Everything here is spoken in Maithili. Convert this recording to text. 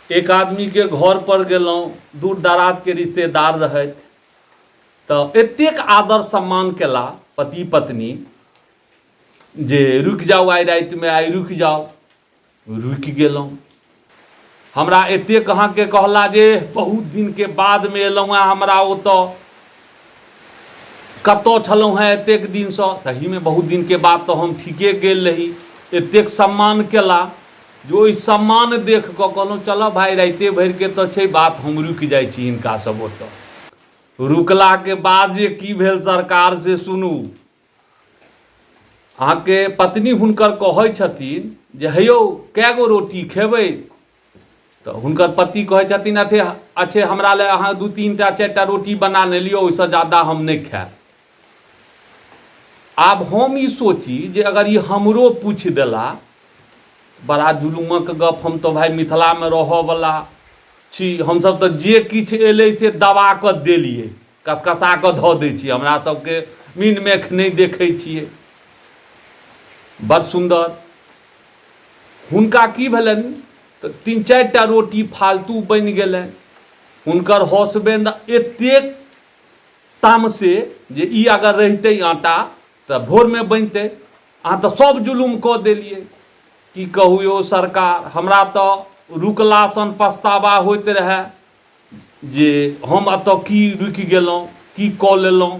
एक आदमीके घर पर गेलहुँ, दूर दराजके रिश्तेदार रहथि, तऽ एतेक आदर सम्मान केला पति पत्नी जे रुकि जाउ आइ रातिमे, आइ रुकि जाउ। रुकि गेलहुँ। हमरा एतेक अहाँके कहला जे बहुत दिनके बादमे एलहुँ हेँ, हमरा ओतऽ कतऽ छलहुँ हेँ एतेक दिनसँ। सहीमे बहुत दिनके बाद तऽ हम ठीके गेल रही। एतेक सम्मान केला जे ओहि सम्मान देख कऽ कहलहुँ चलऽ भाय, रातिए भरिके तऽ छै बात, हम रुकि जाइ छी हिनका सब ओतऽ। रुकलाके बाद जे की भेल सरकार से सुनू। अहाँके पत्नी हुनकर कहै छथिन जे हे यौ, कए गो रोटी खेबै? तऽ हुनकर पति कहै छथिन अथे अच्छे, हमरा लए अहाँ 2 3टा 4टा रोटी बना ने लियौ, ओहिसँ ज्यादा हम नहि खायब। आब हम ई सोची जे अगर ई हमरो पूछि देला, बड़ा जुलुमक गप। हम तऽ भाय मिथिलामे रहऽवला छी, हमसभ तऽ जे किछु एलै से दबा कऽ देलियै, कसकसा कऽ धऽ दै छियै, हमरा सबके मीन मेख नहि देखै छियै। बड़ सुन्दर। हुनका की भेलनि तऽ 3 4टा रोटी फालतू बनि गेलनि। हुनकर हसबैंड एतेक तामसे जे ई अगर रहितै आटा तऽ भोरमे बनितै, अहाँ तऽ सब जुलुम कऽ देलियै। की कहू यौ सरकार, हमरा तऽ रुकला सन पछतावा होइत रहए जे हम एतऽ की रुकि गेलहुँ, की कऽ लेलहुँ।